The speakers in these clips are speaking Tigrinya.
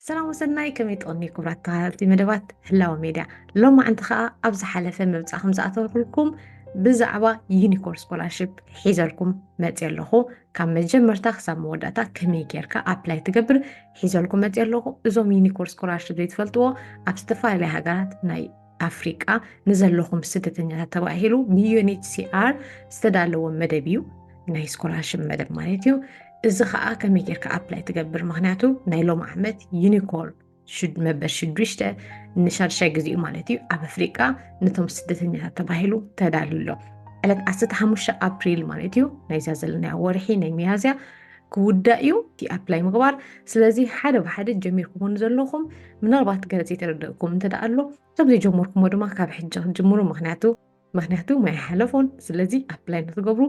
ሰላም ወሰናይ፣ ከመይ ትቕኒ ክቡራት ተኸታተልቲ መደባት ህላወ ሜድያ። ሎማዕንቲ ኸኣ ኣብ ዝሓለፈ መብጻእኹም ዝኣተወልኩም ብዛዕባ ዩኒኮር ስኮላርሽፕ ሒዘልኩም መጽእ ኣለኹ። ካብ መጀመርታ ክሳብ መወዳእታ ከመይ ጌርካ ኣፕላይ ትገብር ሒዘልኩም መጽእ ኣለኹ። እዞም ዩኒኮር ስኮላርሽፕ ዘይትፈልጥዎ፣ ኣብ ዝተፈላለያ ሃገራት ናይ ኣፍሪቃ ንዘለኹም ስደተኛታት ተባሂሉ ብ ዩ ኤን ኤች ሲ ኣር ዝተዳለወ መደብ እዩ። ናይ ስኮላርሽፕ መደብ ማለት እዩ። እዚ ኸኣ ከመይ ጌርካ ኣፕላይ ትገብር፣ ምኽንያቱ ናይ ሎም ዓመት ዩኒኮር ሽድ-፣ መበል ሽዱሽተ ንሻድሻይ ግዜኡ ማለት እዩ ኣብ ኣፍሪቃ ነቶም ስደተኛታት ተባሂሉ ተዳልዩ ኣሎ። ዕለት ዓሰርተ ሓሙሽተ ኣፕሪል ማለት እዩ ናይዛ ዘለናዮ ወርሒ ናይ ሚያዝያ ክውዳእ እዩ እቲ ኣፕላይ ምግባር። ስለዚ ሓደ ብሓደ ጀሚርኩሞ ንዘለኹም፣ ምናልባት ገለ ዘይተረደእኩም እንተ ደኣ ኣሎ፣ እቶም ዘይጀመርኩሞ ድማ ካብ ሕጂ ክትጅምሩ፣ ምኽንያቱ፣ ምኽንያቱ ማይ ሓለፎን። ስለዚ ኣፕላይ ንክትገብሩ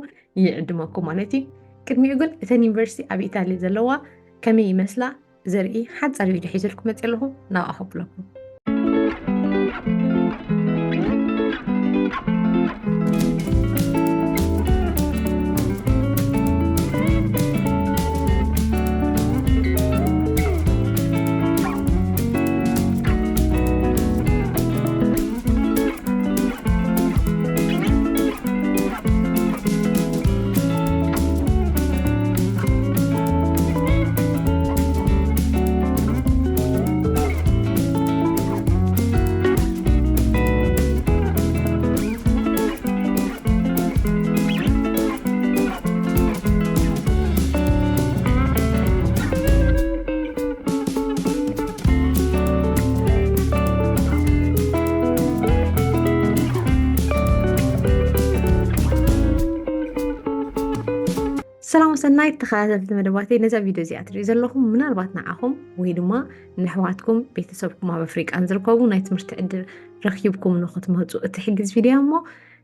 ይዕድመኩም ማለት እዩ። ቅድሚኡ ግን እተን ዩኒቨርሲቲ ኣብ ኢታሊ ዘለዋ ከመይ ይመስላ ዘርኢ ሓጻር ቪድዮ ሒዘልኩም መጽእ ኣለኹ፣ ናብኣ ከብለኩም። ሰላም ሰናይ ተኸታተልቲ መደባተይ፣ ነዛ ቪድዮ እዚኣ ትሪኡ ዘለኹም ምናልባት ንዓኹም ወይ ድማ ንኣሕዋትኩም ቤተሰብኩም ኣብ ኣፍሪቃ ንዝርከቡ ናይ ትምህርቲ ዕድል ረኺብኩም ንኽትመፁ እትሕግዝ ቪድዮ እሞ፣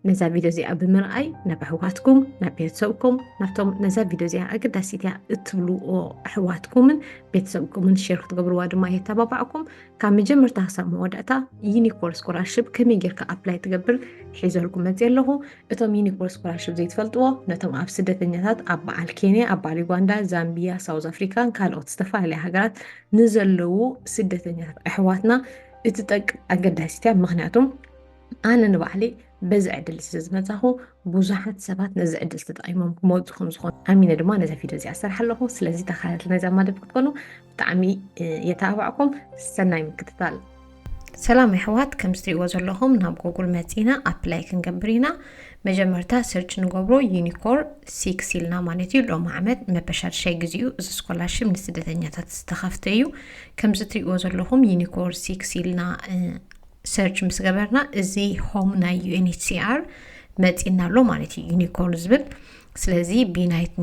ነዛ ቪድዮ እዚኣ ብምርኣይ ናብ ኣሕዋትኩም፣ ናብ ቤተሰብኩም፣ ናብቶም ነዛ ቪድዮ እዚኣ ኣገዳሲት እያ እትብልዎ ኣሕዋትኩምን ቤተሰብኩምን ሼር ክትገብርዋ ድማ የተባባዕኩም። ካብ መጀመርታ ክሳብ መወዳእታ ዩኒኮር ስኮላርሽፕ ከመይ ጌርካ ኣፕላይ ትገብር ሒዘልኩም መፅእ ኣለኹ። እቶም ዩኒኮር ስኮላርሽፕ ዘይትፈልጥዎ፣ ነቶም ኣብ ስደተኛታት ኣብ በዓል ኬንያ፣ ኣብ በዓል ዩጋንዳ፣ ዛምቢያ፣ ሳውዝ ኣፍሪካን ካልኦት ዝተፈላለያ ሃገራት ንዘለዉ ስደተኛታት ኣሕዋትና እትጠቅም ኣገዳሲት እያ። ምኽንያቱም ኣነ ንባዕለይ በዚ ዕድል እዚ ዝመጻኹ፣ ብዙሓት ሰባት ነዚ ዕድል ተጠቒሞም ክመጹ ከም ዝኾኑ ኣሚነ ድማ ነዛ ቪድዮ እዚኣ እሰርሓ ኣለኹ። ስለዚ ተኸታተልቲ ናይዛ መደብ ክትኮኑ ብጣዕሚ፣ እ፣ የተባባዕኩም። ሰናይ ምክትታል። ሰላም ኣሕዋት፣ ከም እትሪእዎ ዘለኹም ናብ ጎጉል መጺና ኣፕላይ ክንገብር ኢና። መጀመርታ ሰርች ንገብሮ ዩኒኮር ሲክስ ኢልና ማለት እዩ። ሎም ዓመት መበሻድሻይ ግዜኡ እዚ ስኮላርሽፕ ንስደተኛታት ዝተኸፍተ እዩ። ከምዚ እትሪእዎ ዘለኹም ዩኒኮር ሲክስ ኢልና፣ እ፣ ሰርች ምስ ገበርና እዚ ሆም ናይ ዩ ኤን ኤች ሲ ኣር መጺና ኣሎ ማለት እዩ፣ ዩኒኮር ዝብል። ስለዚ ብናይት-፣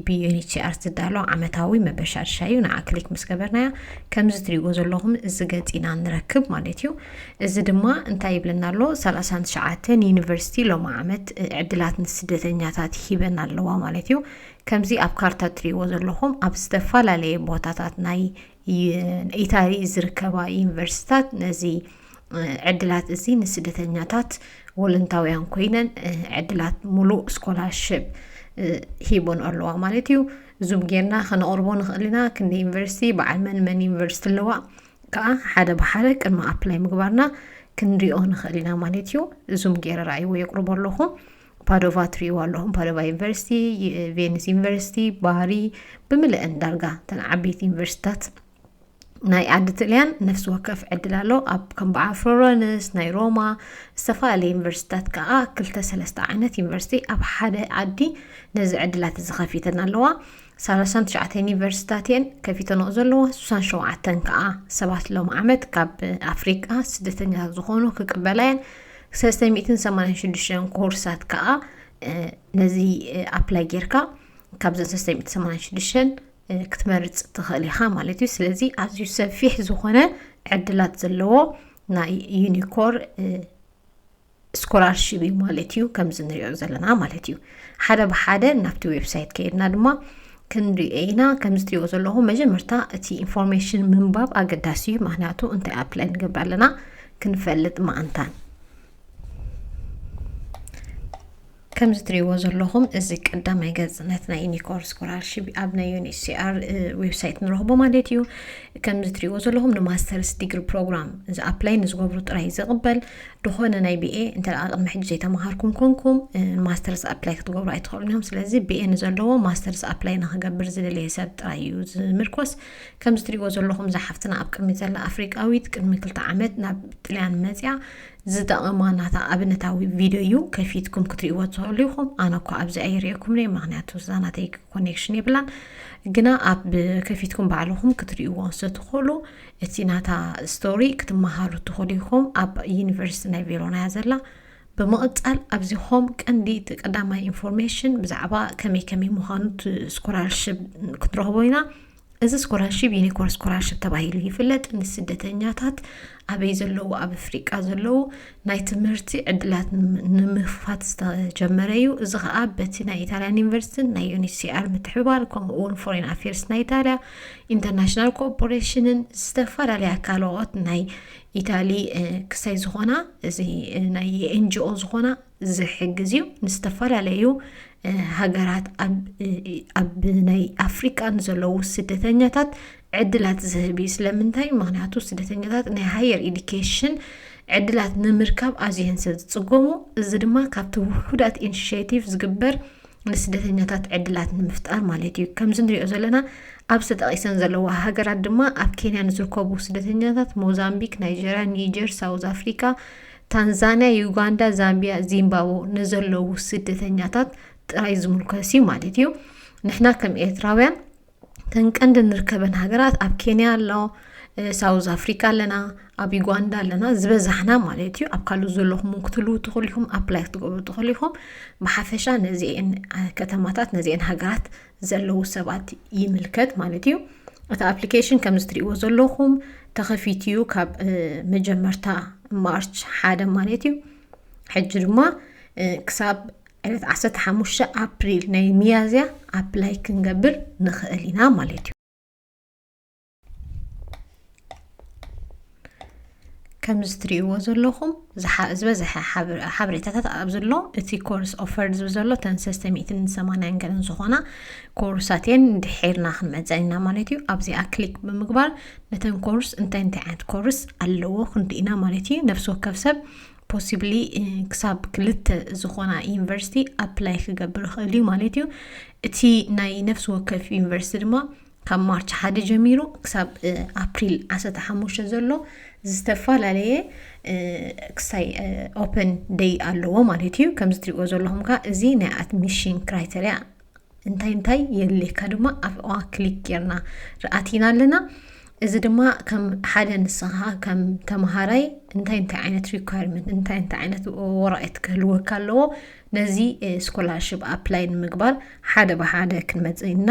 ብ ዩ ኤን ኤች ሲ ኣር ዝዳሎ ዓመታዊ መበሻሻ እዩ። ንዓ ክሊክ ምስ ገበርናያ ከምዚ ትሪእዎ ዘለኹም እዚ ገጽ ኢና ንረክብ ማለት እዩ። እዚ ድማ እንታይ ይብለና ኣሎ? ሰላሳን ትሽዓተን ዩኒቨርሲቲ ሎም ዓመት ዕድላት ንስደተኛታት ሂበን ኣለዋ ማለት እዩ። ከምዚ ኣብ ካርታ ትሪእዎ ዘለኹም ኣብ ዝተፈላለየ ቦታታት ናይ ይ-፣ ኢታሊ ዝርከባ ዩኒቨርሲታት ነዚ፣ እ፣ ዕድላት እዚ ንስደተኛታት ወለንታውያን ኮይነን፣ እ፣ ዕድላት ሙሉእ ስኮላርሽፕ፣ እ፣ ሂቦን ኣለዋ ማለት እዩ። ዙም ጌርና ከነቕርቦ ንኽእል ኢና። ክንዲ ዩኒቨርሲቲ፣ በዓል መን መን ዩኒቨርሲቲ ኣለዋ ከዓ ሓደ ብሓደ ቅድሚ ኣፕላይ ምግባርና ክንሪኦ ንኽእል ኢና ማለት እዩ። ዙም ጌረ ረኣይዎ የቕርቦ ኣለኹ። ፓዶቫ ትሪእዎ ኣለኹም። ፓዶቫ ዩኒቨርሲቲ፣ ቬኒስ ዩኒቨርሲቲ፣ ባሪ፣ ብምልአን ዳርጋ እተን ዓበይቲ ዩኒቨርሲታት ናይ ዓዲ ጥልያን ነፍሲ ወከፍ ዕድል ኣሎ። ኣብ ከም በዓል ፍሎረንስ፣ ናይ ሮማ፣ ዝተፈላለየ ዩኒቨርሲታት ከዓ ክልተ ሰለስተ ዓይነት ዩኒቨርሲቲ ኣብ ሓደ ዓዲ ነዚ ዕድላት እዚ ከፊተን ኣለዋ። ሰላሳን ትሽዓተን ዩኒቨርሲታት እየን ከፊተንኦ ዘለዋ። ስሳን ሸውዓተን ከዓ ሰባት ሎም ዓመት ካብ ኣፍሪቃ ስደተኛታት ዝኾኑ ክቅበላ እየን። ሰለስተ ሚእትን ሰማንያን ሽዱሽተን ኮርሳት ከዓ፣ እ፣ ነዚ፣ እ፣ ኣፕላይ ጌርካ ካብዘን ሰለስተ ሚእትን ሰማንያን ሽዱሽተን፣ እ፣ ክትመርጽ ትኽእል ኢኻ ማለት እዩ። ስለዚ ኣዝዩ ሰፊሕ ዝኾነ ዕድላት ዘለዎ ናይ ዩኒኮር፣ እ፣ ስኮላርሺፕ እዩ ማለት እዩ፣ ከምዚ ንሪኦ ዘለና ማለት እዩ። ሓደ ብሓደ ናብቲ ዌብሳይት ከይድና ድማ ክንሪኦ ኢና። ከምዚ ትሪኦ ዘለኹም መጀመርታ እቲ ኢንፎርሜሽን ምንባብ ኣገዳሲ እዩ፣ ምኽንያቱ እንታይ ኣፕላይ ንገብር ኣለና ክንፈልጥ ምእንታን። ከምዚ ትሪእዎ ዘለኹም እዚ ቀዳማይ ገጽ ናትና ዩኒኮር ስኮላርሺፕ ኣብ ናይ ዩኤንኤችሲኣር ዌብሳይት ንረኽቦ ማለት እዩ። ከምዚ ትሪእዎ ዘለኹም ንማስተርስ ዲግሪ ፕሮግራም እዚ ኣፕላይ ንዝገብሩ ጥራይ ዝቕበል፣ ዝኾነ ናይ ቢኤ እንተ ደኣ ቅድሚ ሕጂ ዘይተማሃርኩም ኮንኩም ማስተርስ ኣፕላይ ክትገብሩ ኣይትኽእሉን እዮም። ስለዚ ቢኤ ንዘለዎ ማስተርስ ኣፕላይ ንኽገብር ዝደለየ ሰብ ጥራይ እዩ ዝምርኮስ። ከምዚ ትሪእዎ ዘለኹም እዛ ሓፍትና ኣብ ቅድሚት ዘላ ኣፍሪቃዊት ቅድሚ ክልተ ዓመት ናብ ጥልያን መጽያ ዝጠቐማ ናታ ኣብነታዊ ቪድዮ እዩ። ከፊትኩም ክትሪእዎ ትኽእሉ ኢኹም። ኣነ እኮ ኣብዚ ኣይርእየኩም እየ፣ ምኽንያቱ እዛ ናተይ ኮኔክሽን የብላን። ግና ኣብ ከፊትኩም ባዕልኹም ክትሪእዎ ስትኽእሉ እቲ ናታ ስቶሪ ክትመሃሩ ትኽእሉ ኢኹም። ኣብ ዩኒቨርሲቲ ናይ ቬሎና እያ ዘላ። ብምቕጻል ኣብዚ ሆም ቀንዲ እቲ ቀዳማይ ኢንፎርሜሽን ብዛዕባ ከመይ ከመይ ምዃኑ እቲ ስኮላርሽፕ ክንረኽቦ ኢና። እዚ ስኮላርሽፕ ዩኒኮር ስኮላርሽፕ ተባሂሉ ይፍለጥ። ንስደተኛታት ኣበይ ዘለዉ፣ ኣብ ኣፍሪቃ ዘለዉ ናይ ትምህርቲ ዕድላት ንም-፣ ንምኽፋት ዝተጀመረ እዩ። እዚ ኸኣ በቲ ናይ ኢታልያን ዩኒቨርሲቲን ናይ ዩኤንኤችሲኣር ምትሕብባር፣ ከምኡ እውን ፎሬን ኣፌርስ ናይ ኢታልያ፣ ኢንተርናሽናል ኮርፖሬሽንን ዝተፈላለያ ካልኦት ናይ ኢታሊ፣ እ፣ ክሳይ ዝኾና፣ እዚ፣ እ፣ ናይ ኤንጂኦ ዝኾና ዝሕግዝ እዩ። ንዝተፈላለዩ፣ እ፣ ሃገራት ኣብ፣ እ፣ ኣብ ናይ ኣፍሪቃ ንዘለዉ ስደተኛታት ዕድላት ዝህብ እዩ። ስለምንታይ? ምኽንያቱ ስደተኛታት ናይ ሃየር ኤዱኬሽን ዕድላት ንምርካብ ኣዝዮም ስለ ዝጽገሙ፣ እዚ ድማ ካብቲ ውሑዳት ኢኒሽቲቭ ዝግበር ንስደተኛታት ዕድላት ንምፍጣር ማለት እዩ። ከምዚ ንሪኦ ዘለና፣ ኣብ ዝተጠቒሰን ዘለዋ ሃገራት ድማ ኣብ ኬንያ ንዝርከቡ ስደተኛታት፣ ሞዛምቢክ፣ ናይጀርያ፣ ኒጀር፣ ሳውዝ ኣፍሪካ፣ ታንዛንያ፣ ዩጋንዳ፣ ዛምቢያ፣ ዚምባብወ ንዘለዉ ስደተኛታት ጥራይ ዝምልከት እዩ ማለት እዩ። ንሕና ከም ኤርትራውያን ተን ቀንዲ ንርከበን ሃገራት ኣብ ኬንያ ኣሎ፣ እ፣ ሳውዝ ኣፍሪካ ኣለና፣ ኣብ ዩጋንዳ ኣለና፣ ዝበዛሕና ማለት እዩ። ኣብ ካልእ ዘለኹም እውን ክትህልዉ ትኽእሉ ኢኹም፣ ኣፕላይ ክትገብሩ ትኽእሉ ኢኹም። ብሓፈሻ ነዚአን፣ እ፣ ከተማታት፣ ነዚአን ሃገራት ዘለዉ ሰባት ይምልከት ማለት እዩ። እቲ ኣፕሊኬሽን ከምዚ ትሪእዎ ዘለኹም ተኸፊቱ እዩ ካብ፣ እ፣ መጀመርታ ማርች ሓደ ማለት እዩ። ሕጂ ድማ፣ እ፣ ክሳብ ዕለት ዓሰርተ ሓሙሽተ ኣፕሪል ናይ ሚያዝያ ኣፕላይ ክንገብር ንኽእል ኢና ማለት እዩ። ከምዚ ትሪእዎ ዘለኹም ዝሓ-፣ ዝበዝሐ ሓብ-፣ ሓበሬታታት ኣብ ዘሎ እቲ ኮርስ ኦፈርድ ዝብል ዘሎ ተን ሰለስተ ሚእትን ሰማንያን ገለን ዝኾና ኮርሳት እየን። ድሒርና ክንመጽእ ኢና ማለት እዩ። ኣብዚኣ ክሊክ ብምግባር ነተን ኮርስ እንታይ እንታይ ዓይነት ኮርስ ኣለዎ ክንርኢ ኢና ማለት እዩ። ነፍሲ ወከፍ ሰብ ፖሲብሊ፣ እ፣ ክሳብ ክልተ ዝኾና ዩኒቨርሲቲ ኣፕላይ ክገብር ይኽእል እዩ ማለት እዩ። እቲ ናይ ነፍሲ ወከፍ ዩኒቨርሲቲ ድማ ካብ ማርች ሓደ ጀሚሩ ክሳብ፣ እ፣ ኣፕሪል ዓሰርተ ሓሙሽተ ዘሎ ዝተፈላለየ፣ እ፣ ክሳይ፣ እ፣ ኦፐን ደይ ኣለዎ ማለት እዩ። ከምዚ ትሪእዎ ዘለኹም ከኣ እዚ ናይ ኣድሚሽን ክራይተርያ እንታይ እንታይ የድልየካ ድማ ኣብኣ ክሊክ ጌርና ርኣቲና ኣለና። እዚ ድማ ከም ሓደ ንስኻ ከም ተምሃራይ እንታይ እንታይ ዓይነት ሪኳየርመንት፣ እንታይ እንታይ ዓይነት ወረቐት ክህልወካ ኣለዎ፣ ነዚ፣ እ፣ ስኮላርሽፕ ኣፕላይ ንምግባር ሓደ ብሓደ ክንመጽእ ኢና።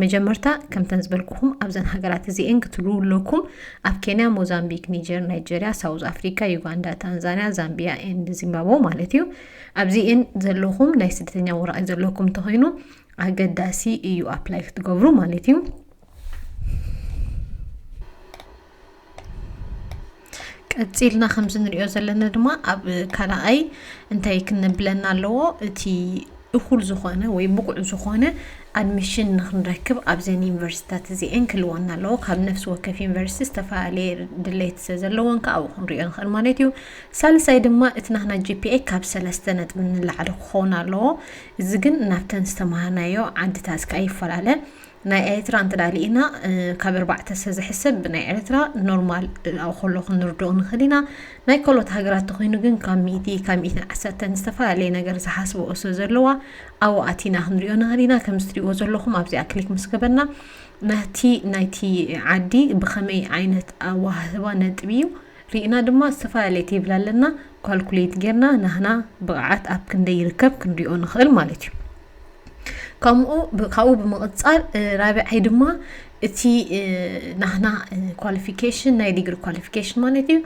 መጀመርታ ከምተን ዝበልኩኹም ኣብዘን ሃገራት እዚኤን ክትህልዉ ኣለኩም። ኣብ ኬንያ፣ ሞዛምቢክ፣ ኒጀር፣ ናይጀርያ፣ ሳውዝ ኣፍሪካ፣ ዩጋንዳ፣ ታንዛንያ፣ ዛምቢያ ኤንድ ዚምባብወ ማለት እዩ። ኣብዚኤን ዘለኹም ናይ ስደተኛ ወረቐት ዘለኩም እንተኾይኑ ኣገዳሲ እዩ ኣፕላይ ክትገብሩ ማለት እዩ። ቀጺልና ከምዚ ንሪኦ ዘለና ድማ ኣብ ካልኣይ እንታይ ክንብለና ኣለዎ? እቲ እኹል ዝኾነ ወይ ብቑዕ ዝኾነ ኣድሚሽን ንኽንረክብ ኣብዘን ዩኒቨርሲቲታት እዚኤን ክህልወና ኣለዎ። ካብ ነፍሲ ወከፍ ዩኒቨርሲቲ ዝተፈላለየ ድሌት ስለ ዘለወን ከኣ ኣብኡ ክንሪኦ ንኽእል ማለት እዩ። ሳልሳይ ድማ እቲ ናህና ጂ ፒ ኤ ካብ ሰለስተ ነጥቢ ንላዕሊ ክኸውን ኣለዎ። እዚ ግን ናብተን ዝተማሃርናዮ ዓድታት ከኣ ይፈላለ። ናይ ኤርትራ እንተ ደኣ ርኢና፣ እ፣ ካብ ኣርባዕተ ስለ ዝሕሰብ ብናይ ኤርትራ ኖርማል፣ እ፣ ኣብኡ ከሎ ክንርድኦ ንኽእል ኢና። ናይ ካልኦት ሃገራት ተኾይኑ ግን ካብ ሚእቲ፣ ካብ ሚእትን ዓሰርተን ዝተፈላለየ ነገር ዝሓስብኦ ስለ ዘለዋ ኣብኡ ኣቲና ክንሪኦ ንኽእል ኢና። ከምዚ ትሪእዎ ዘለኹም ኣብዚኣ ክሊክ ምስ ገበርና ናቲ ናይቲ ዓዲ ብኸመይ ዓይነት ኣወሃህባ ነጥቢ እዩ ርኢና ድማ ዝተፈላለየ ቴብል ኣለና። ካልኩሌት ጌርና ናህና ብቕዓት ኣብ ክንደይ ይርከብ ክንሪኦ ንኽእል ማለት እዩ። ከምኡ ብ-፣ ካብኡ ብምቕጻል፣ እ፣ ራብዓይ ድማ እቲ፣ እ፣ ናህና፣ እ፣ ኳሊፊኬሽን፣ ናይ ዲግሪ ኳሊፊኬሽን ማለት እዩ።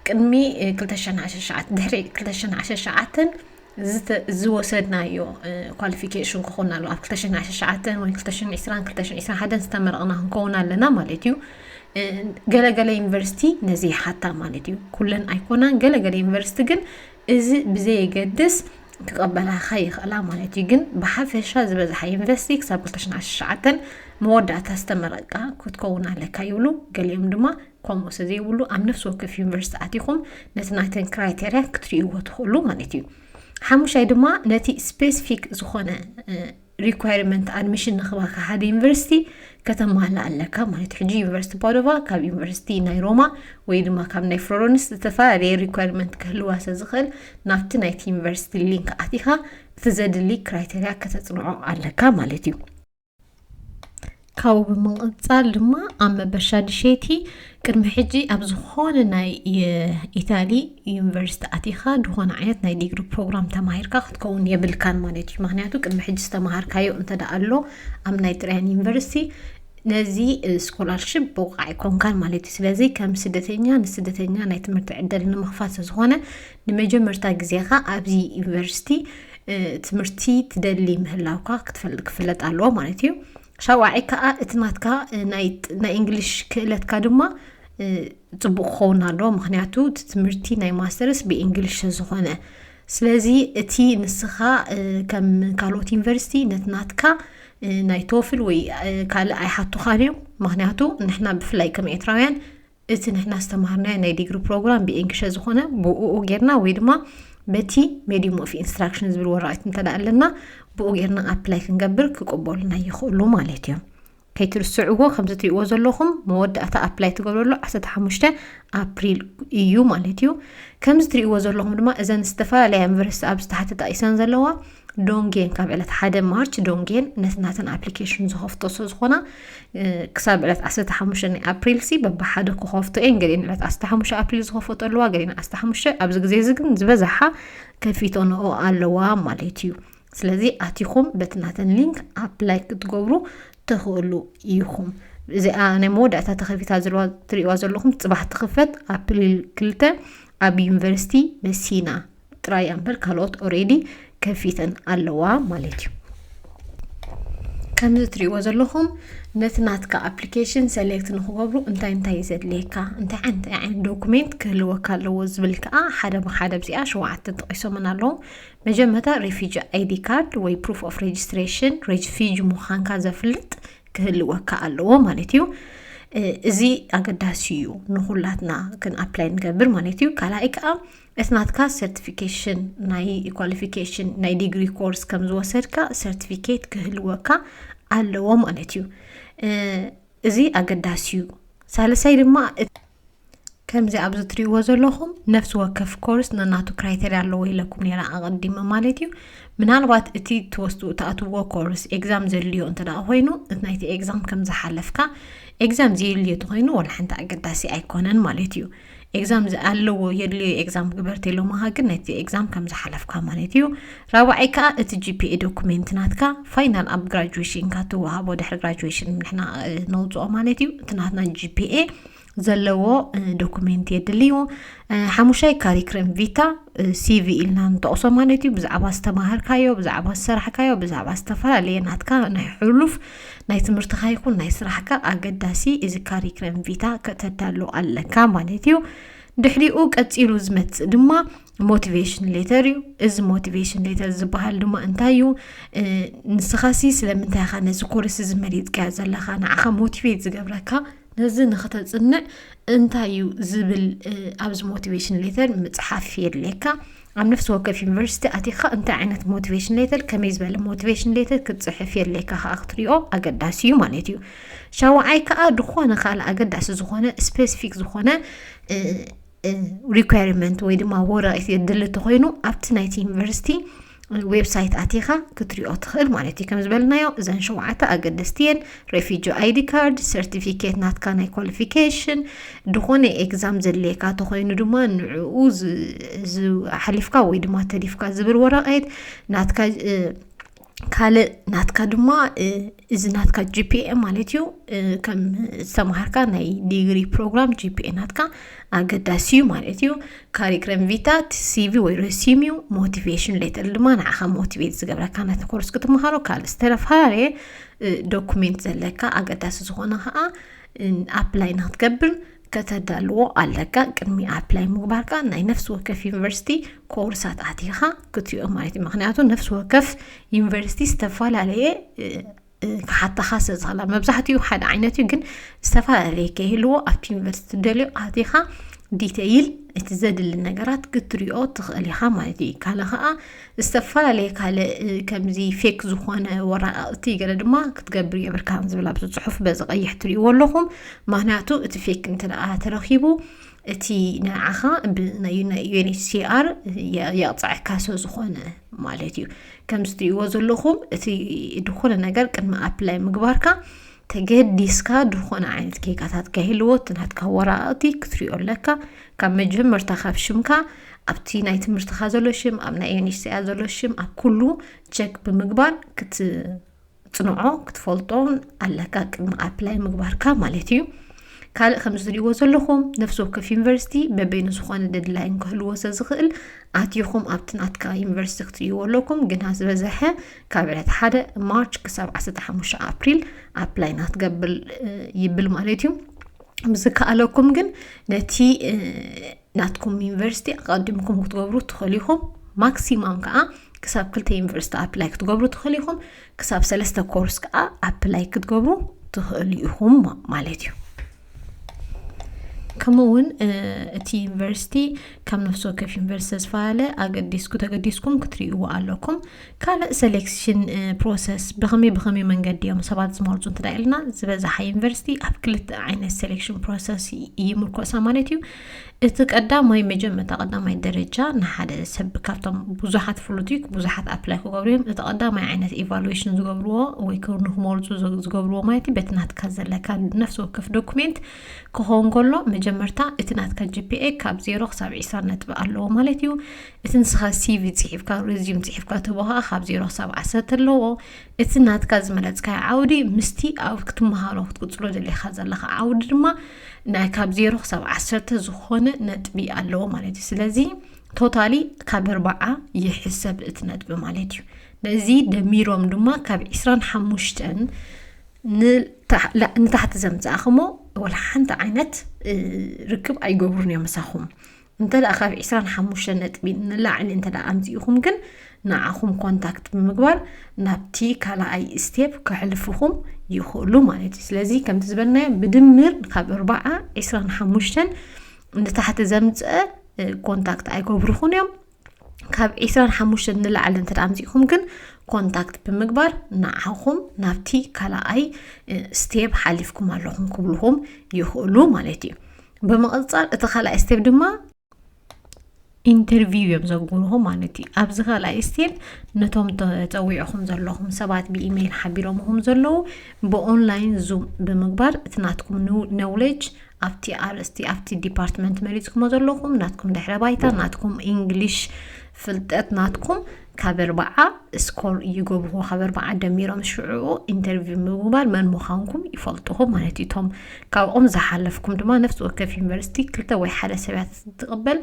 ቅድሚ፣ እ፣ ክልተ ሽሕን ዓሰርተ ትሽዓተን፣ ድሕሪ ክልተ ሽሕን ዓሰርተ ትሽዓተን ዝተ-፣ ዝወሰድናዮ፣ እ፣ ኳሊፊኬሽን ክኾን ኣለዎ። ኣብ ክልተ ሽሕን ዓሰርተ ትሽዓተን ወይ ክልተ ሽሕን ዕስራን ክልተ ሽሕን ዕስራን ሓደን ዝተመረቕና ክንከውን ኣለና ማለት እዩ። እ፣ ገለገለ ዩኒቨርሲቲ ነዚ ይሓታ ማለት እዩ። ኩለን ኣይኮናን፣ ገለገለ ዩኒቨርሲቲ ግን እዚ ብዘየገድስ ክቐበላኻ ይኽእላ ማለት እዩ። ግን ብሓፈሻ ዝበዝሓ ዩኒቨርሲቲ ክሳብ ክልተ ሽሕን ዓሰርተ ትሽዓተን መወዳእታ ዝተመረቕካ ክትከውን ኣለካ ይብሉ። ገሊኦም ድማ ከምኡ ስለዘይብሉ ኣብ ነፍሲ ወከፍ ዩኒቨርሲቲ ኣቲኹም ነቲ ናተን ክራይቴርያ ክትርእይዎ ትኽእሉ ማለት እዩ። ሓሙሻይ ድማ ነቲ ስፔሲፊክ ዝኾነ ሪኳርመንት ኣድሚሽን ንኽባካ ሓደ ዩኒቨርሲቲ ከተማላ ኣለካ ማለት እዩ። ሕጂ ዩኒቨርሲቲ ፓዶቫ ካብ ዩኒቨርሲቲ ናይ ሮማ ወይ ድማ ካብ ናይ ፍሎረንስ ዝተፈላለየ ሪኳርመንት ክህልዋ ስለ ዝኽእል ናብቲ ናይቲ ዩኒቨርሲቲ ሊንክ ኣቲኻ እቲ ዘድሊ ክራይቴርያ ከተፅንዖ ኣለካ ማለት እዩ። ካብኡ ብምቕፃል ድማ ኣብ መበሻ ድሸይቲ ቅድሚ ሕጂ ኣብ ዝኾነ ናይ ኢታሊ ዩኒቨርሲቲ ኣቲኻ ዝኾነ ዓይነት ናይ ዲግሪ ፕሮግራም ተማሂርካ ክትከውን የብልካን ማለት እዩ። ምክንያቱ ቅድሚ ሕጂ ዝተምሃርካዮ እንተ ደኣ ኣሎ ኣብ ናይ ጥርያን ዩኒቨርሲቲ ነዚ ስኮላርሽፕ ብቑዕ ኣይኮንካን ማለት እዩ። ስለዚ ከም ስደተኛ ንስደተኛ ናይ ትምህርቲ ዕድል ንምኽፋት ስለዝኾነ ንመጀመርታ ግዜኻ ኣብዚ ዩኒቨርሲቲ ትምህርቲ ትደሊ ምህላውካ ክትፈልጥ ክፍለጥ ኣለዎ ማለት እዩ። ሻውዓይ ከዓ እቲ ናትካ ናይ እንግሊሽ ክእለትካ ድማ ፅቡቅ ክኸውን ኣለዎ። ምክንያቱ እቲ ትምህርቲ ናይ ማስተርስ ብእንግሊሽ ስለዝኾነ ስለዚ እቲ ንስኻ ከም ካልኦት ዩኒቨርሲቲ ነቲ ናትካ ናይ ቶፍል ወይ ካልእ ኣይሓቱኻን እዮም። ምክንያቱ ንሕና ብፍላይ ከም ኤርትራውያን እቲ ንሕና ዝተምሃርናዮ ናይ ዲግሪ ፕሮግራም ብእንግሊሽ ዝኾነ ብኡ ጌርና ወይ ድማ በቲ ሜዲየም ኦፍ ኢንስትራክሽን ዝብል ወረቐት እንተ ኣለና ብኡ ጌርና ኣፕላይ ክንገብር ክቅበሉና ይኽእሉ ማለት እዮም። ከይትርስዕዎ ከምዚ ትሪእዎ ዘለኹም መወዳእታ ኣፕላይ ትገብረሉ ዓሰርተ ሓሙሽተ ኣፕሪል እዩ ማለት እዩ። ከምዚ ትሪእዎ ዘለኹም ድማ እዘን ዝተፈላለያ ዩኒቨርሲቲ ኣብ ዝተሓተ ጠቂሰን ዘለዋ ዶንጌን ካብ ዕለት ሓደ ማርች ዶንጌን ነቲ ናተን ኣፕሊኬሽን ዝኸፍቶ ስለ ዝኾና ክሳብ ዕለት ዓሰርተ ሓሙሽተ ናይ ኣፕሪል ሲ በብሓደ ክኸፍቶ እየን። ገሊአን ዕለት ዓሰርተ ሓሙሽተ ኣፕሪል ዝኸፈቶ ኣለዋ፣ ገሊአን ዓሰርተ ሓሙሽተ። ኣብዚ ግዜ እዚ ግን ዝበዝሓ ከፊቶንኦ ኣለዋ ማለት እዩ። ስለዚ ኣቲኹም በቲ ናተን ሊንክ ኣፕላይ ክትገብሩ ትኽእሉ ኢኹም። እዚኣ ናይ መወዳእታ ተኸፊታ ዘለዋ ትሪእዋ ዘለኹም ፅባሕ ትኽፈት ኣፕሪል ክልተ ኣብ ዩኒቨርሲቲ መሲና ጥራይ እምበር ካልኦት ኦሬዲ ከፊተን ኣለዋ ማለት እዩ። ከምዚ ትሪእዎ ዘለኹም ነቲ ናትካ ኣፕሊኬሽን ሰሌክት ንክገብሩ እንታይ እንታይ ዘድልየካ እንታይ ዓይነት ዓይነት ዶኩሜንት ክህልወካ ኣለዎ ዝብል ከዓ ሓደ ብሓደ ኣብዚኣ ሸውዓተ ተጠቂሶምን ኣለዉ። መጀመርታ ሬፊጂ ኣይዲ ካርድ ወይ ፕሩፍ ኦፍ ሬጅስትሬሽን ሬፊጂ ምዃንካ ዘፍልጥ ክህልወካ ኣለዎ ማለት እዩ። እዚ ኣገዳሲ እዩ ንኩላትና ክንኣፕላይ ንገብር ማለት እዩ። ካልኣይ ከዓ እቲ ናትካ ሰርቲፊኬሽን ናይ ኳሊፊኬሽን ናይ ዲግሪ ኮርስ ከም ዝወሰድካ ሰርቲፊኬት ክህልወካ ኣለዎ ማለት እዩ። እዚ ኣገዳሲ እዩ። ሳልሳይ ድማ ከምዚ ኣብዚ ትሪእዎ ዘለኹም ነፍሲ ወከፍ ኮርስ ነናቱ ክራይቴርያ ኣለዎ ኢለኩም ነይረ ኣቐዲመ ማለት እዩ። ምናልባት እቲ ትወስዱ ትኣትዎ ኮርስ ኤግዛም ዘድልዮ እንተ ደኣ ኮይኑ እቲ ናይቲ ኤግዛም ከም ዝሓለፍካ ኤግዛም ዘየድልዮ ተኾይኑ ዋላ ሓንቲ ኣገዳሲ ኣይኮነን ማለት እዩ። ኤግዛም ኣለዎ የድልዮ ኤግዛም ግበር ተይሎማኻ ግን ናይቲ ኤግዛም ከም ዝሓለፍካ ማለት እዩ። ራብዓይ ከዓ እቲ ጂፒኤ ዶኩሜንት ናትካ ፋይናል ኣብ ግራጁዌሽንካ ትወሃቦ ድሕሪ ግራጁዌሽን ንሕና ነውፅኦ ማለት እዩ። እቲ ናትና ጂፒኤ ዘለዎ ዶኩሜንት የድልዩ። ሓሙሻይ ካሪክረም ቪታ ሲቪ ኢልና ንጠቕሶ ማለት እዩ። ብዛዕባ ዝተማሃርካዮ ብዛዕባ ዝሰራሕካዮ ብዛዕባ ዝተፈላለየ ናትካ ናይ ሕሉፍ ናይ ትምህርትካ ይኹን ናይ ስራሕካ ኣገዳሲ እዚ ካሪክረም ቪታ ከተዳሉ ኣለካ ማለት እዩ። ድሕሪኡ ቀፂሉ ዝመፅእ ድማ ሞቲቬሽን ሌተር እዩ። እዚ ሞቲቬሽን ሌተር ዝበሃል ድማ እንታይ እዩ? ንስኻሲ ስለምንታይ ኢኻ ነዚ ኮርስ እዚ መሪፅካዮ ዘለኻ ንዓኻ ሞቲቬት ዝገብረካ ነዚ ንክተፅንዕ እንታይ እዩ ዝብል ኣብዚ ሞቲቬሽን ሌተር ምፅሓፍ የድልየካ። ኣብ ነፍሲ ወከፍ ዩኒቨርሲቲ ኣቲኻ እንታይ ዓይነት ሞቲቬሽን ሌተር ከመይ ዝበለ ሞቲቬሽን ሌተር ክትፅሕፍ የድልየካ ከዓ ክትሪኦ ኣገዳሲ እዩ ማለት እዩ። ሻውዓይ ከዓ ዝኾነ ካልእ ኣገዳሲ ዝኾነ ስፔሲፊክ ዝኾነ ሪኳርመንት ወይ ድማ ወረቐት የድሊ ተኮይኑ ኣብቲ ናይቲ ዩኒቨርሲቲ ዌብሳይት ኣቲኻ ክትሪኦ ትኽእል ማለት እዩ። ከም ዝበልናዮ እዘን ሸውዓተ ኣገደስቲ እየን። ሬፊጂ ኣይዲ ካርድ፣ ሰርቲፊኬት ናትካ ናይ ኳሊፊኬሽን፣ ድኾነ ኤግዛም ዘድልየካ ተኾይኑ ድማ ንዕኡ ሓሊፍካ ወይ ድማ ተሊፍካ ዝብል ወረቐት ናትካ ካልእ ናትካ ድማ እዚ ናትካ ጂፒኤ ማለት እዩ። ከም ዝተምሃርካ ናይ ዲግሪ ፕሮግራም ጂፒኤ ናትካ ኣገዳሲ እዩ ማለት እዩ። ካሪክረም ቪታ ሲቪ ወይ ሬሲሚ እዩ። ሞቲቬሽን ሌተር ድማ ንዓኻ ሞቲቬት ዝገብረካ ነቲ ኮርስ ክትምሃሮ ካልእ ዝተፈላለየ ዶኩሜንት ዘለካ ኣገዳሲ ዝኾነ ከዓ ኣፕላይ ንክትገብር ከተዳልዎ ኣለካ። ቅድሚ ኣፕላይ ምግባርካ ናይ ነፍሲ ወከፍ ዩኒቨርሲቲ ኮርሳት ኣቲኻ ክትሪኦ ማለት እዩ። ምክንያቱ ነፍሲ ወከፍ ዩኒቨርሲቲ ዝተፈላለየ ክሓተኻ ስለ ዝኽእላ፣ መብዛሕትኡ ሓደ ዓይነት እዩ፣ ግን ዝተፈላለየ ከይህልዎ ኣብቲ ዩኒቨርሲቲ ትደልዮ ኣቲኻ ዲተይል እቲ ዘድሊ ነገራት ክትሪኦ ትኽእል ኢኻ ማለት እዩ። ካልእ ከዓ ዝተፈላለየ ካልእ ከምዚ ፌክ ዝኾነ ወረቃቕቲ ገለ ድማ ክትገብር የብልካን ዝብል ኣብዚ ፅሑፍ በዚ ቀይሕ ትሪእዎ ኣለኹም። ምክንያቱ እቲ ፌክ እንተ ደኣ ተረኺቡ እቲ ንዓኻ ብናይ ዩኤንኤችሲኣር የቕፅዐካ ስለ ዝኾነ ማለት እዩ። ከምዚ ትሪእዎ ዘለኹም እቲ ዝኾነ ነገር ቅድሚ ኣፕላይ ምግባርካ ተገዲስካ ዝኾነ ዓይነት ጌጋታት ከይህልዎ እቲ ናትካ ወረቃቕቲ ክትሪኦ ኣለካ። ካብ መጀመርታ ካብ ሽምካ ኣብቲ ናይ ትምህርትኻ ዘሎ ሽም ኣብ ናይ ዩኤንኤችሲኣር ዘሎ ሽም ኣብ ኩሉ ቸክ ብምግባር ክትፅንዖ ክትፈልጦን ኣለካ ቅድሚ ኣፕላይ ምግባርካ ማለት እዩ። ካልእ ከምዚ ትሪእዎ ዘለኹም ነፍሲ ወከፍ ዩኒቨርሲቲ በበይኑ ዝኾነ ደድላይን ክህልዎ ስለ ዝኽእል ኣቲኹም ኣብቲ ናትካ ዩኒቨርሲቲ ክትሪእዎ ኣለኩም። ግና ዝበዝሐ ካብ ዕለት ሓደ ማርች ክሳብ ዓሰርተ ሓሙሽተ ኣፕሪል ኣፕላይ ናትገብር ይብል ማለት እዩ። ብዝከኣለኩም ግን ነቲ ናትኩም ዩኒቨርሲቲ ኣቐዲምኩም ክትገብሩ ትኽእሉ ኢኹም። ማክሲማም ከዓ ክሳብ ክልተ ዩኒቨርሲቲ ኣፕላይ ክትገብሩ ትኽእሉ ኢኹም። ክሳብ ሰለስተ ኮርስ ከዓ ኣፕላይ ክትገብሩ ትኽእሉ ኢኹም ማለት እዩ። ከምኡ እውን እቲ ዩኒቨርሲቲ ካብ ነፍሲ ወከፍ ዩኒቨርሲቲ ዝተፈላለ ኣገዲስኩ ተገዲስኩም ክትርእይዎ ኣለኩም። ካልእ ሰሌክሽን ፕሮሰስ ብኸመይ ብኸመይ መንገዲ እዮም ሰባት ዝመርፁ እንተ ኢልና ዝበዝሓ ዩኒቨርሲቲ ኣብ ክልተ ዓይነት ሰሌክሽን ፕሮሰስ ይምርኮሳ ማለት እዩ። እቲ ቀዳማይ መጀመርታ ቀዳማይ ደረጃ ንሓደ ሰብ ካብቶም ብዙሓት ፍሉት እዩ ብዙሓት ኣፕላይ ክገብሩ እዮም። እቲ ቀዳማይ ዓይነት ኢቫሉዌሽን ዝገብርዎ ወይ ንክመርፁ ዝገብርዎ ማለት እዩ በቲ ናትካ ዘለካ ነፍሲ ወከፍ ዶኩሜንት ክኸውን ከሎ መጀመርታ እቲ ናትካ ጂፒኤ ካብ ዜሮ ክሳብ ዒስራ ነጥቢ ኣለዎ ማለት እዩ። እቲ ንስኻ ሲቪ ፅሒፍካ ሬዚዩም ፅሒፍካ ትቦኻ ካብ ዜሮ ክሳብ ዓሰርተ ኣለዎ። እቲ ናትካ ዝመረፅካዮ ዓውዲ ምስቲ ኣብ ክትመሃሮ ክትቅፅሎ ደሊኻ ዘለኻ ዓውዲ ድማ ናይ ካብ ዜሮ ክሳብ ዓሰርተ ዝኾነ ነጥቢ ኣለዎ ማለት እዩ። ስለዚ ቶታሊ ካብ ኣርባዓ ይሕሰብ እቲ ነጥቢ ማለት እዩ። ነዚ ደሚሮም ድማ ካብ ዒስራን ሓሙሽተን ንታሕቲ ዘምፅኣኽሞ ወላ ሓንቲ ዓይነት ርክብ ኣይገብሩን እዮም ምሳኹም። እንተ ደኣ ካብ ዒስራን ሓሙሽተ ነጥቢ ንላዕሊ እንተ ደኣ ኣምፂእኹም ግን ንዓኹም ኮንታክት ብምግባር ናብቲ ካልኣይ ስቴፕ ከሕልፍኹም ይኽእሉ ማለት እዩ። ስለዚ ከምቲ ዝበልናዮ ብድምር ካብ ኣርባዓ ዒስራን ሓሙሽተን ንታሕቲ ዘምፅአ ኮንታክት ኣይገብርኹን እዮም። ካብ ዒስራን ሓሙሽተን ንላዕሊ እንተ ኣምፂእኹም ግን ኮንታክት ብምግባር ንዓኹም ናብቲ ካልኣይ ስቴፕ ሓሊፍኩም ኣለኹም ክብልኹም ይኽእሉ ማለት እዩ። ብምቕፃል እቲ ካልኣይ ስቴፕ ድማ ኢንተርቪው እዮም ዘግብርኹም ማለት እዩ። ኣብዚ ካልኣይ ስቴፕ ነቶም ተፀዊዕኹም ዘለኹም ሰባት ብኢሜይል ሓቢሮምኹም ዘለዉ ብኦንላይን ዙም ብምግባር እቲ ናትኩም ኖውሌጅ ኣብቲ ኣርእስቲ ኣብቲ ዲፓርትመንት መሪፅኩሞ ዘለኹም ናትኩም ድሕረ ባይታ ናትኩም ኢንግሊሽ ፍልጠት ናትኩም ካብ ኣርባዓ ስኮር ይገብርዎ ካብ ኣርባዓ ደሚሮም ሽዑ ኢንተርቪው ምግባር መን ምዃንኩም ይፈልጥኹም ማለት እዩ። እቶም ካብኦም ዝሓለፍኩም ድማ ነፍሲ ወከፍ ዩኒቨርሲቲ ክልተ ወይ ሓደ ሰብያ ትቕበል።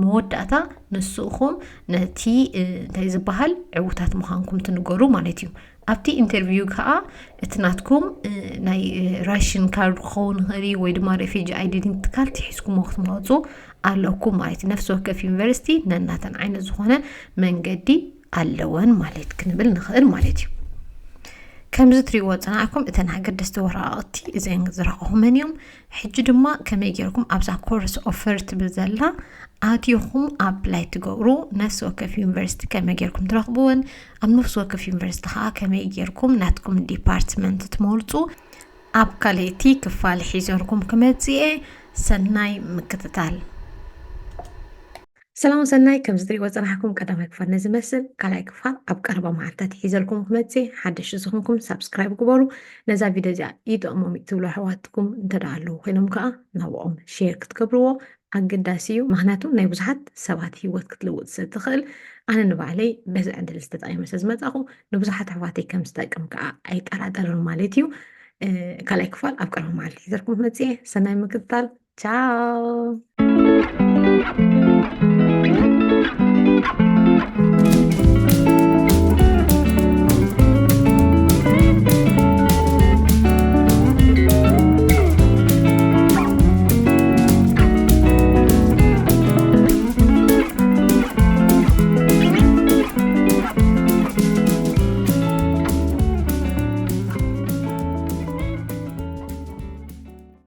መወዳእታ ንስኹም ነቲ እንታይ ዝበሃል ዕውታት ምዃንኩም ትንገሩ ማለት እዩ። ኣብቲ ኢንተርቪው ከዓ እቲ ናትኩም ናይ ራሽን ካርድ ክኸውን ይኽእል እዩ ወይ ድማ ሬፊጂ ኣይደንቲቲ ካርድ ሒዝኩሞ ክትመፁ ኣለኩም ማለት እዩ። ነፍሲ ወከፍ ዩኒቨርሲቲ ነናተን ዓይነት ዝኾነ መንገዲ ኣለወን ማለት ክንብል ንኽእል ማለት እዩ። ከምዚ ትሪእዎ ፅናዕኩም እተን ኣገደስቲ ወረቃቕቲ እዚአን ዝረኸኹመን እዮም። ሕጂ ድማ ከመይ ጌርኩም ኣብዛ ኮርስ ኦፈር ትብል ዘላ ኣቲኹም ኣፕላይ ትገብሩ ነፍሲ ወከፍ ዩኒቨርሲቲ ከመይ ጌርኩም ትረኽብወን ኣብ ነፍሲ ወከፍ ዩኒቨርሲቲ ከዓ ከመይ ጌርኩም ናትኩም ዲፓርትመንት ትመርፁ ኣብ ካልእቲ ክፋል ሒዘልኩም ክመፅእ እየ። ሰናይ ምክትታል። ሰላም ሰናይ፣ ከምዚ ትሪእዎ ዝፀናሕኩም ቀዳማይ ክፋል ነዚ መስል፣ ካልኣይ ክፋል ኣብ ቀረባ መዓልታት ሒዘልኩም ክመፅእ። ሓደሽቲ ዝኾንኩም ሳብስክራይብ ግበሩ። ነዛ ቪድዮ እዚኣ ይጠቕሞም እዩ ትብሉ ኣሕዋትኩም እንተ ደኣ ኣለዉ ኮይኖም ከዓ ናብኦም ሼር ክትገብርዎ ኣገዳሲ እዩ። ምክንያቱ ናይ ብዙሓት ሰባት ህይወት ክትልውጥ ስለ ትኽእል። ኣነ ንባዕለይ በዚ ዕድል ዝተጠቒመ ስለ ዝመፃኹ ንብዙሓት ኣሕዋተይ ከም ዝጠቅም ከዓ ኣይጠራጠርን ማለት እዩ። ካልኣይ ክፋል ኣብ ቀረባ መዓልቲ ሒዘልኩም ክመፅእ እየ። ሰናይ ምክትታል። ቻው።